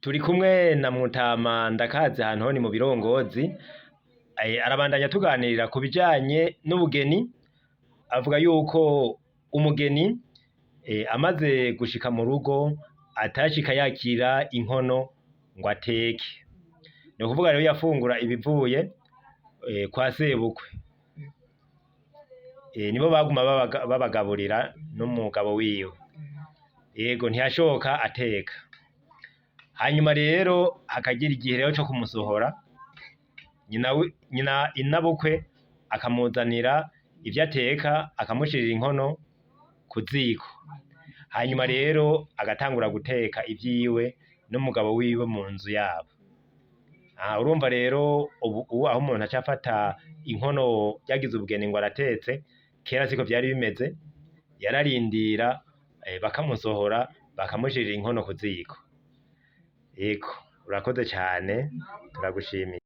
Turi kumwe na Mutama Ndakazi Hantoni mu Birongozi, arabandanya tuganirira ku bijanye n'ubugeni, avuga yuko umugeni amaze gushika mu rugo atashika yakira inkono ngo ateke. Ni ukuvuga rero yafungura ibivuye kwa sebukwe. Nibo baguma babagaburira n'umugabo wiwe. Yego, ntiyashoka ateka. Hanyuma rero hakagira igihe rero co kumusohora, nyina inabukwe akamuzanira ivyo ateka, akamushirira inkono ku ziko. Hanyuma rero agatangura guteka ivyiwe n'umugabo wiwe mu nzu yabo. Ah, urumva rero ubu aho umuntu aca afata inkono yagize ubugeni ngo aratetse, kera siko vyari bimeze, yararindira bakamusohora, bakamushirira inkono ku ziko. Yego, urakoze cane, turagushimiye.